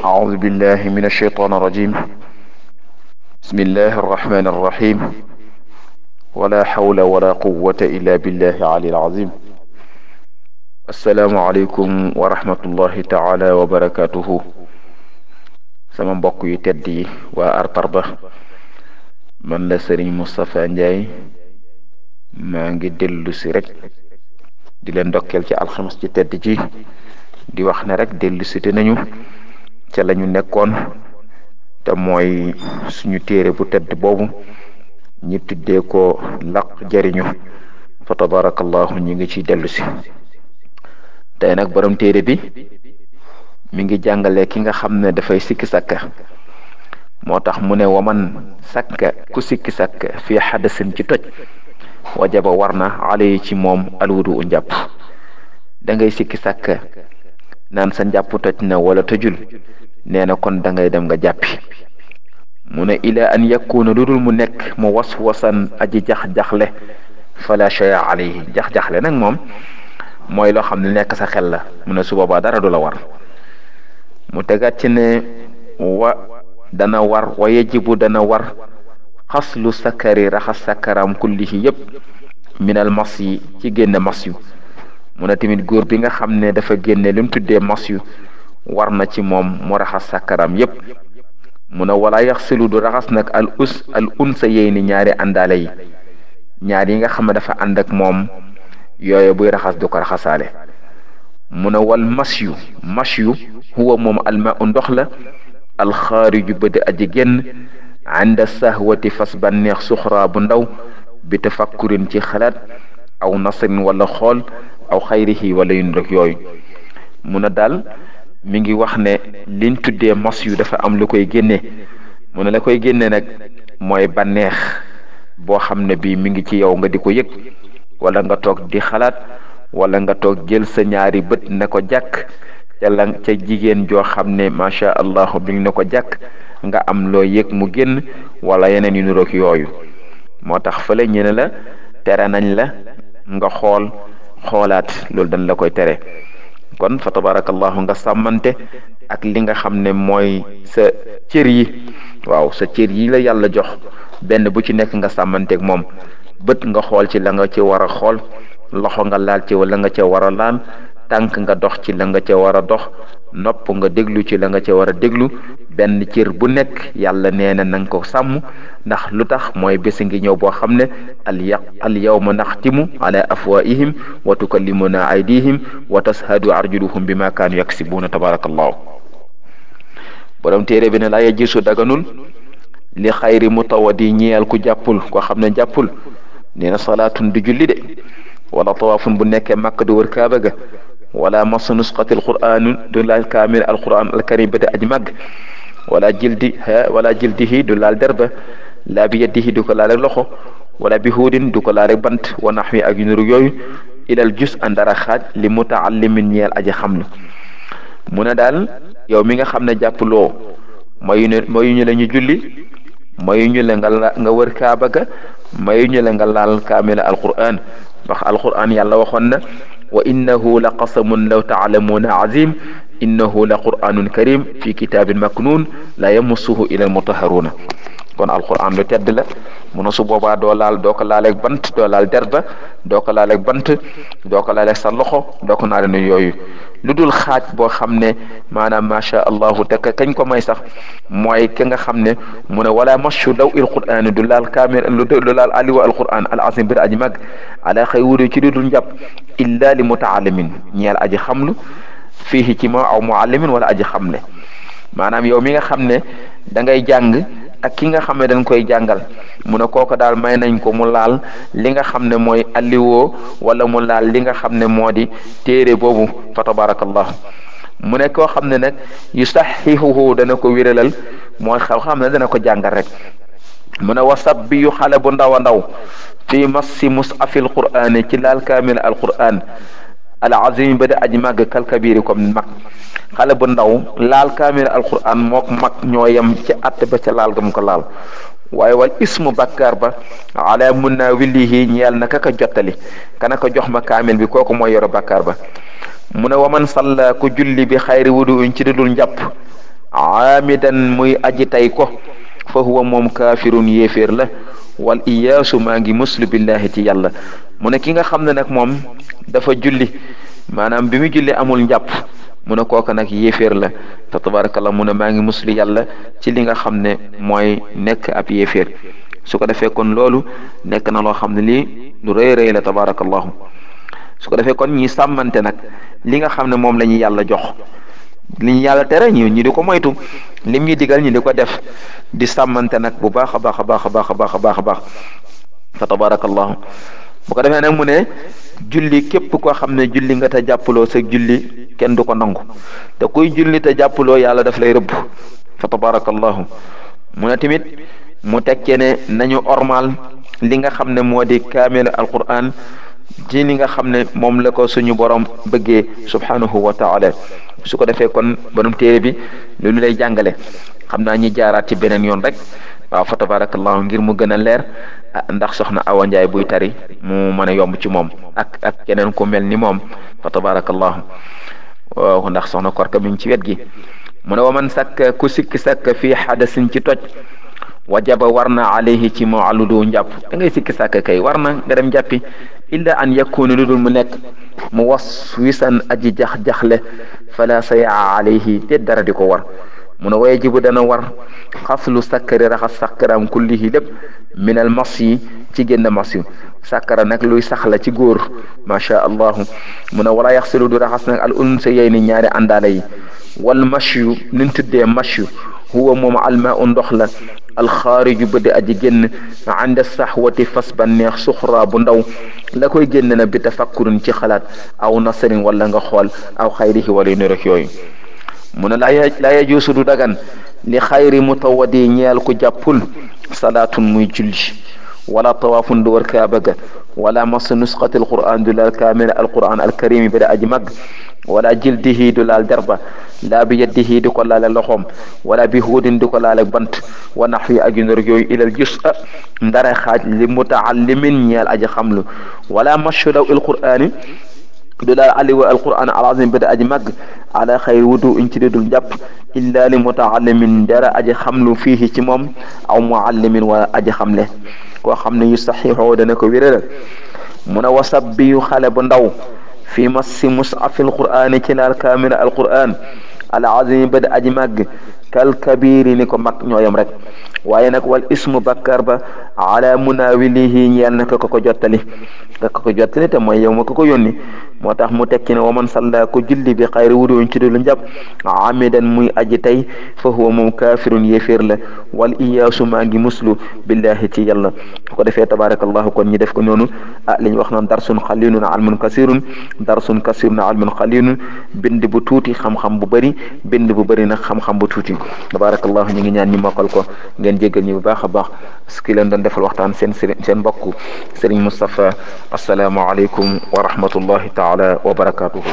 أعوذ بالله من الشيطان الرجيم. بسم الله الرحمن الرحيم. ولا حول ولا قوة إلا بالله العلي العظيم. السلام عليكم ورحمة الله تعالى وبركاته. sama mbokk yu tedd yi waa Arparba, man la Serigne Moustapha Ndiaye. maa ngi dellu si rek di leen ndokkeel ci alxames ci tedd ji, di wax ne rek dellu si te nañu ca lañu nekkoon, te mooy suñu téere bu tedd boobu ñi tuddee ko laq jariñu. fa tabarakallahu ñi ngi ci dellu si tey nag borom téere bi mi ngi jàngale ki nga xam ne dafay sikki sàkka. moo tax mu ne waman sàkka ku sikki sàkka fii xadasin ci toj, wajaba war na ale ci moom alwudu u njàpp. da ngay sikki sàkka naan sa njàpp toj na wala tojul, nee na kon da ngay dem nga jàppi. mu ne ila an yakuna lu dul mu nekk mu waswasan aji jax-jaxle fala shay'a alayhi. jax-jaxle nag moom mooy loo xam ne nekk sa xel la. mu ne su boobaa dara du la war. mu tegaat ci ne dana war wa yajibu dana war xaslu sakari raxas sakaram kullihi yëpp minal mas yi ci génne mas yu. mu ne tamit góor bi nga xam ne dafa génne li mu tuddee mas yu, war na ci moom mu raxas sakaram yëpp. mu ne wala yaxsilu du raxas nag al unsa yey ni ñaari àndaale yi, ñaar yi nga xam ne dafa ànd ak moom yooyu buy raxas du ko raxasaale. mu ne wal masyu huwa moom alma u ndox la alxaariju bëdi aji génn ànda sahwati fas bànneex suxraa bu ndaw bi tafakkurin ci xalaat aw nasrin wala xool aw xayrihi wala yun rek yooyu. mu ne daal mi ngi wax ne liñ tuddee mas yu dafa am lu koy génne. mu ne la koy génne nag mooy bànneex boo xam ne bii mi ngi ci yow nga di ko yëg, wala nga toog di xalaat, wala nga toog jël sa ñaari bët ne ko jàkk ca jigéen joo xam ne macha allah bi ne ko jàkk nga am loo yëg mu génn, wala yeneen yu niroog yooyu. moo tax fële ñu ne la tere nañ la nga xoolaat, loolu dañ la koy tere. kon fa tabarakallahu nga sàmmante ak li nga xam ne mooy sa cër yi. waaw, sa cër yi la yàlla jox, benn bu ci nekk nga sàmmanteeg moom. bët nga xool ci la nga ci war a xool, loxo nga laal ci la nga ca war a laal, tànk nga dox ci la nga ca war a dox, nopp nga déglu ci la nga ca war a déglu. benn cër bu nekk yàlla nee na nanga ko sàmm. ndax lu tax mooy bés ngi ñëw boo xam ne al yawma naxtimu ala afwaihim wa tukallimuna aydihim wa tashhadu arjuluhum bima kaanu yaksibuuna. tabarakallahu. borom téere bi ne laa yajisu daganul li xayri mutawadi ñeel ku jàppul, koo xam ne jàppul, nee na salaatun du julli de, wala tawaafun bu nekkee màkk du wër kaaba ga, wala masu nusqatil qur'an du laal kaamil alquran alkarim ba te aji màgg, wala jildihi du laal derba, laa bi yadihi du ko laal ak loxo, wala bi huudin du ko laal ak bant, wa naxwi ak yu niru yooyu, ilal jus andara xaaj li mutaallimin ñeel aji xamlu. mu ne daal yow mi nga xam ne jàppuloo, mayuñu la ñu julli, mayuñu la nga wër kaaba ga, mayuñu la nga laal kaamil alquran. wax alquran yàlla waxoon na wa innahu la qasamun law taalamuuna azim innahu la quranun karim fi kitabin maknun la yamassuhu ila almutaharuna. kon alquran lu tedd la. mu ne su boobaa doo ko laaleeg bant, doo laal derba, doo ko laaleeg bant, doo ko laaleeg sa loxo, doo ko naale yooyu, lu dul xaaj boo xam ne maanaam macha allahu te kañ ko may sax mooy ki nga xam ne mu ne wala mashu daw il qur'an du laal kaamil du laal aliwa alquran al azim bir aji mag ala xëy wuri ci lu dul njàpp illa li mutaalimin ñeel aji xamlu fii ci ma aw muallimin wala aji xamle. maanaam yow mi nga xam ne da ngay jàng ak ki nga xam ne dañ koy jàngal, mu ne kooku daal may nañ ko mu laal li nga xam ne mooy alliwoo, wala mu laal li nga xam ne moo di téere boobu. fa tabarakallah. mu ne koo xam ne nag yu saxihuhu dana ko wéralal, mooy xam ne dana ko jàngal rek. mu ne wasab bi yu xale bu ndaw a ndaw fii massi musafil qur'an ci laal kaamil al qur'an al azim ba da aji màgg kal kabiri comme mag. xale bu ndaw laal kaamil alquran mook mag ñoo yem ci àtte ba ca laal ga mu ko laal. waaye wal ismu bakkaar ba ala munawilihi ñeel na kaka jottali, kana ko jox ma kaamil bi kooku mooy yoro bakkaar ba. mu ne waman salla ku julli bi xayri wudu ci dudul njàpp aamidan muy aji tay ko fa huwa moom kaafirun yéeféer la wal iyaasu maa ngi muslu billahi ci yàlla mu ne ki nga xam ne nag moom dafa julli maanaam bi mu julli amul njàpp mu ne kooka nag yéeféer la te tabarakallah mu ne maa ngi muslu yàlla ci li nga xam ne mooy nekk ab yéeféer su ko defee kon loolu nekk na loo xam ne lii lu rëy rëy la tabarakallahu su ko defee kon ñi sàmmante nag li nga xam ne moom la ñu yàlla jox li ñu yàlla tere ñi di ko moytu lim ñi digal ñi di ko def di sàmmante nag bu baax a baax a baax a baax a baax a baax a baax fa tabarakallahu bu ko defee nag mu ne julli képp koo xam ne julli nga te jàppaloo sa julli kenn du ko nangu te kuy julli te jàppaloo yàlla daf lay rëbb fa tabarakallahu mu ne tamit mu tekkee ne nañu ormal li nga xam ne moo di kaamil alquran ci li nga xam ne moom la ko suñu borom bëggee subhanahu wa taala su ko defee kon borom téere bi loolu lay jàngale xam naa ñi jaaraat ci beneen yoon rek waaw fa tabarakallahu ngir mu gën a leer ndax soxna Awa Njaay buy tari mu mën a yomb ci moom ak keneen ku mel ni moom fa tabarakallahu waaw ndax soxna Korka mi ngi ci wet gi mu ne wa man sàkk ku sikki sàkk fii xadasin ci toj wajaba war na alayhi ci moo àlludu njàpp da ngay sikki sàkk kay war na nga dem jàppi illa an yakuna lu dul mu nekk mu was wisan aji jax-jaxle fala sayaa alayhi te dara di ko war mu ne waye jibu dana war xaslu sakkari raxas sakkaram kullihi lépp minal mas yi ci génn mas yu sakkara nag luy saxla ci góor macha allahu mu ne wala yaxsilu du raxas nag al unsa yey ni ñaari àndaale yi wal mashyu nuñ tuddee mashyu huwa moom alma u ndox la alxaariju bëdi aji génn ànd saxwati fas ba neex suxra bu ndaw la koy génn na bi tafakkurin ci xalaat aw nasarin wala nga xool aw xayrihi wala yu rek yooyu mu ne laa yajuusu du dagan li xayri mutawadi ñeel ku jàppul salaatun muy julli wala tawaafun du war kaaba ga wala mas nusxati alquran du laal kaamil alquran alkarimi bi da aji mag wala jildihi du laal derba laa bi yaddihi du ko laale loxoom wala bi huudin du ko laale bant wa naxwi aju ndor yooyu ilal jus a ndara xaaj li mutaallimin ñeel aji xamlu wala mashu law alqurani du laal aliwa alquran alazim bi da aji mag ala xayri wudu in ci dudul jàpp illa li mutaallimin dara aji xamlu fiihi ci moom aw muallimin wala aji xamle koo xam ne yu saxiixoo dana ko wéral mu ne wasab bi yu xale bu ndaw fi massi musafil qur'ani ci laal kaamil alquran al azimi ba da aji màgg kal kabiri ni ko mag ñooyam rek waaye nag wal ismu bakkar ba ala munawilihi ñeel na ko jottali te mooy yow ma ko yónni moo tax mu tekki ne wa man salla ko julli bi xayri wuduin ci dul njàpp amidan muy aji tey fa huwa moom kaafirun yéeféer la wal iyaasu maa ngi muslu billahi ci yàlla ko defee tabarakallahu kon ñi def ko noonu li ñu wax noon darsun xalinun almun kasirun darsun kasirun almun xalinun bind bu tuuti xam-xam bu bëri bind bu bëri nag xam-xam bu tuuti tabarakallahu ñu ngi ñaan ñi mokkal ko ngeen jéggal ñi bu baax a baax parce que leen doon defal waxtaan seen mbokk Serigne Moustapha assalaamu aleykum wa rahmatullahi taala wa barakatuhu